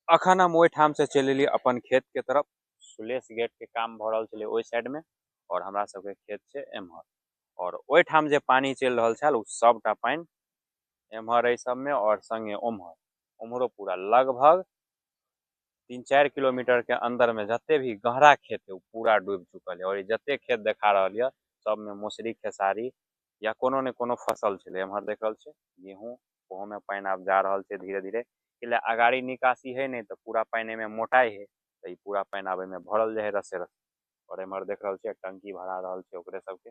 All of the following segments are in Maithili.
अखन हम ओहिठाम से चलि एलियै अपन खेत के तरफ। सुलेश गेट के काम भऽ रहल छलै ओहि साइड में और हमरा सबके खेत छै एम्हर। और ओहिठाम जे पानी चलि रहल छल ओ सबटा पानि एम्हर एहि सबमे और संगे ओम्हर, ओम्हरो पूरा लगभग 3-4 किलोमीटर के अंदर में जते भी गहरा खेत है ओ पूरा डूबि चुकल है। और ई जते खेत देखा रहल यऽ सबमे मौसरी, खेसारी या कोनो ने कोनो फसल छलै। एम्हर देख रहल छियै गेहूँ, ओहो में पानि आब जा रहल छै धीरे धीरे। एहि अगाड़ी निकासी है नहीं तऽ पूरा पानि एहिमे मोटाइ है, तऽ ई पूरा पानि आब एहिमे भरल जाइ है रसे रस। और एम्हर देख रहल छियै टंकी भरा रहल छै ओकरे सबके।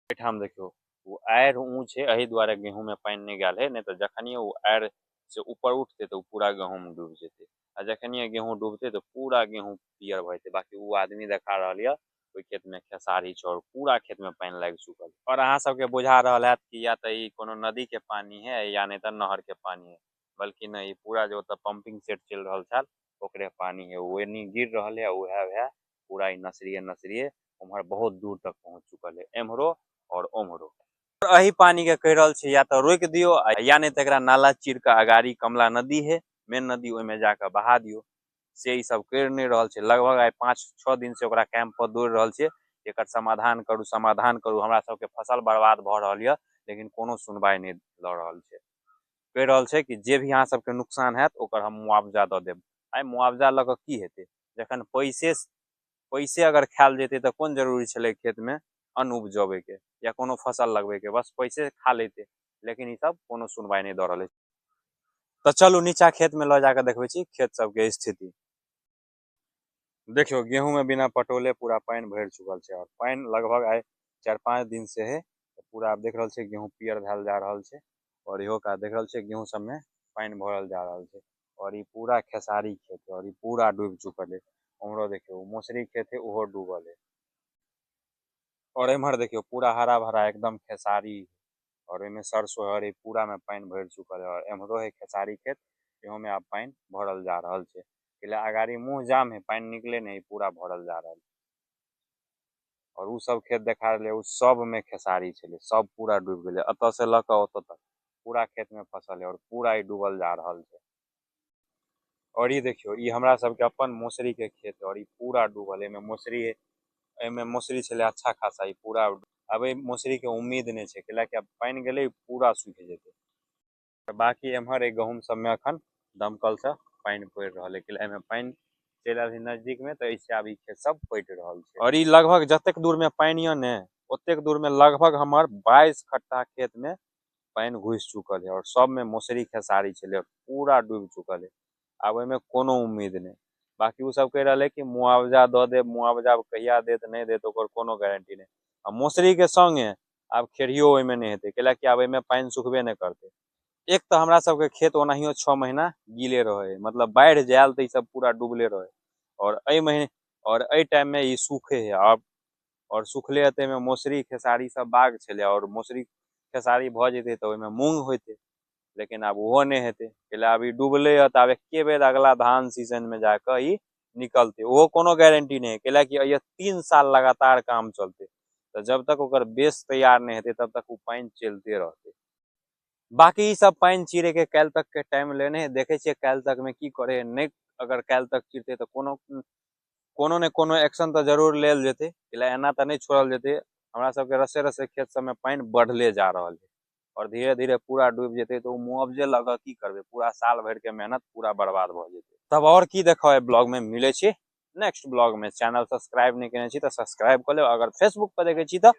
एहिठाम देखियौ ओ आड़ि ऊँच है, एहि दुआरे गेहूँ में पानि नहि गेल है, नहीं तऽ जखनिये ओ आड़ि से ऊपर उठतै तऽ ओ पूरा गहूँम डूबि जेतै, आ जखनिये गेहूँ डूबतै तऽ पूरा गेहूँ पियर भऽ जेतै। बाकी ओ आदमी देखा रहल यऽ ओहि खेत में खेसारी छै और पूरा खेत में पानि लागि चुकल। और अहाँ सबके बुझा रहल हैत कि या तऽ ई कोनो नदी के पानी है या नहीं तऽ नहर के पानी है, बल्कि नहीं, ई पूरा जे ओतऽ पंपिंग सेट चलि रहल छल ओकरे पानी है। ओ एनी गिर रहल है, उएह वएह पूरा ई नसरिये नसरिये उम्हर बहुत दूर तक पहुंच चुकल है, एम्हरो और ओम्हरो। एहि पानी के कहि रहल छै या तऽ रोकि दियौ या नहीं तऽ एकरा नाला चीर कऽ अगाड़ी कमला नदी है, मेन नदी, ओहिमे जाकऽ बहा दियौ। से ई सब करि नहि रहल छै। लगभग आइ 5-6 दिन से ओकरा कैंप पर दौड़ रहल छै, एकर समाधान करू, समाधान करू, हमरा सबके फसल बर्बाद भऽ रहल यऽ, लेकिन कोनो सुनवाई नहि लऽ रहल छै। कहि रहल छै कि जे भी अहाँ सबके नुकसान हैत ओकर हम मुआवजा दऽ देब। आइ मुआवजा लऽ कऽ की हेतै, जखन पैसे पैसे अगर खायल जेतै तऽ कोन जरूरी छलै खेतमे अन्न उपजबैके या कोनो फसल लगबैके, बस पैसे खा लेतै। लेकिन ई सब कोनो सुनवाई नहि दऽ रहल अछि। तऽ चलू नीचा खेत में लऽ जाकऽ देखबै छी खेत सबके स्थिति। देखियौ गेहूं में बिना पटौले पूरा पानि भरि चुकल छै और पानि लगभग आइ 4-5 दिन से है, पूरा आब देख रहल छै गेहूं पियर भेल जा रहल छै। और इहो का देख रहल छै गेहूं सब में पानि भरल जा रहल छै। और ई पूरा खेसारी खेत है और ई पूरा डूबि चुकल है। उम्हरो देखियौ मौसरी खेत है, ओहो डूबल है। और एम्हर देखियौ पूरा हरा भरा एकदम खेसारी और ओहिमे सरसों है और ई पूरा में पानि भरि चुकल है। और एम्हरो है खेसारी खेत, इहो में आब पानि भरल जा रहल छै। पहिले अगाड़ी मुँह जाम है, पानि निकले नहीं, पूरा भरल जा रहल। और उ सब खेत देखा रहलै, उ सब में खेसारी छलै, सब पूरा डूबि गेलै। एतऽ से लऽ कऽ ओतऽ तक पूरा खेत में फसल है और पूरा ई डूबल जा रहल छै। और ई देखियौ ई हमरा सबके अपन मौसरी के खेत है और ई पूरा डूबल है। एहिमे मौसरी है, एहिमे मौसरी छलै अच्छा खासा, ई पूरा आब एहि मौसरी के उम्मीद नहि छै, कैलाकि आब पानि गेलै पूरा सूखि जेतै। बाकी एम्हर एहि गहूँम सबमे अखन दमकल से पानि पड़ि रहल है, कैला एहिमे पानि चलि आयल छै नजदीक में, तऽ एहिसँ आब ई खेत सब पटि रहल छै। और ई लगभग जतेक दूर में पानि यऽ ने ओतेक दूर में लगभग हमर 22 खट्टा खेत में पानि घुसि चुकल है और सब में मौसरी खेसारी छलै पूरा डूबि चुकल है। आब ओहिमे कोनो उम्मीद नहि। बाकी ओ सब कहि रहल है कि मुआवजा दऽ देब, मुआवजा कहिया देत नहि देत ओकर कोनो गारंटी नहि। आ मौसरी के संगे आब खेड़ियो ओहिमे नहि हेतै, कैलाकि आब एहिमे पानि सुखबे नहि करतै। एक तऽ हमरा सबके खेत ओनाहियो 6 महीना गीले रहै है, मतलब बाढ़ि जायल तऽ ई सब पूरा डूबले रहै। और एहि महीने और एहि टाइम में ई सूखे है आब, और सूखले हेतै एहिमे मौसरी खेसारी सब बाग छलै और मौसरी खेसारी भऽ जेतै तऽ ओहिमे मूँग होइतै, लेकिन आब ओहो नहि हेतै, कैला आब ई डूबले हँ तऽ आब एके बेर अगला धान सीजन में जाकऽ ई निकलतै, ओहो कोनो गारंटी नहि है, कैलाकि एहि 3 साल लगातार काम चलतै, तऽ जब तक ओकर बेस तैयार नहि हेतै तब तक ओ पानि चलिते रहतै। बाकी ई सब पानि चीरे के काल्हि तक के टाइम लेने है, देखै छियै काल्हि तक में की करे है, नहि अगर काल्हि तक चिरतै तऽ कोनो कोनो ने कोनो एक्शन तऽ जरूर लेल जेतै, कैला एना तऽ नहि छोड़ल जेतै। हमरा सबके रसे रसे खेत सबमे पानि बढ़ले जा रहल है और धीरे धीरे पूरा डूबि जेतै तऽ ओ मुआवजे लऽ कऽ की करबै, पूरा साल भरि के मेहनत पूरा बर्बाद भऽ जेतै। तब और की देखब एहि ब्लॉग में, मिलै छी नेक्स्ट ब्लॉग में। चैनल सब्सक्राइब नहि केने छी तऽ सब्सक्राइब कऽ लेब, अगर फेसबुक पर देखै छी तऽ